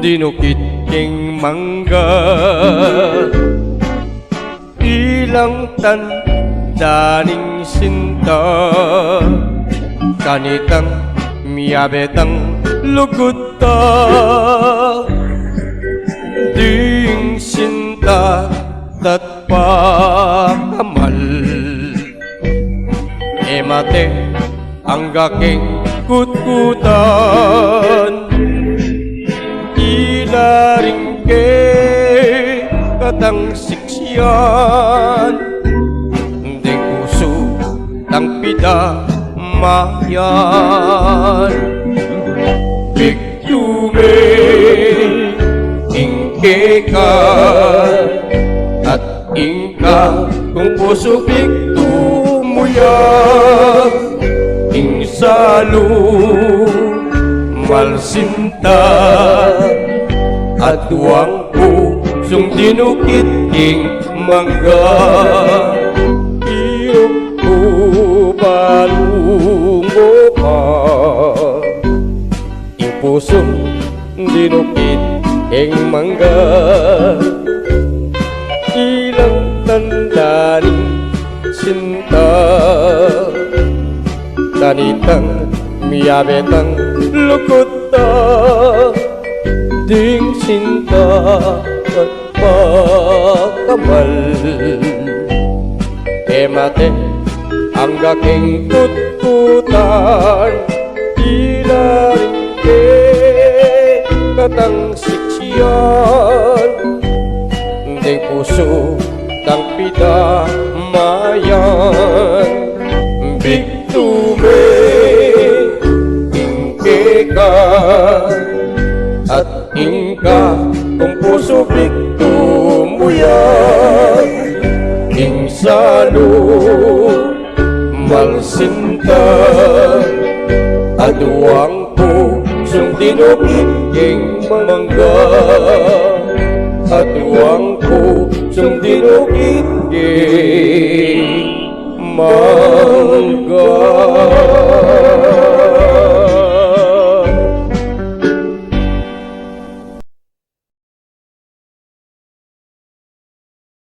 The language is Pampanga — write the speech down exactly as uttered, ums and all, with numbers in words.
dinukit king mangga. Ilang tanda ning sinta, kanitang miyabe tang lugud ta. Ding sinta tatpa amal, e mate angga king kutkutan. Ila ring kekatang siksian, deng pusu tang pidamayan. Bigtu me ing keka at ing ka kung pusu, bigtu mu ya ing salu, malsinta, aduang pusung dinukit king mangga. Iyong ubalung opa, ing pusung dinukit king mangga. Ilang tanda ning sinta, kanitang miyabe tang lugud ta. Ding sinta tatpa amal, e mate angga king kutkutan. Ila ring kekatang siksian, deng pusu tang pidamayan. Bigtu me ing keka at ing ka kung pusu, bigtu mu ya ing salu, malsinta, aduang pusung dinukit king mangga. Aduang pusung dinukit king mangga.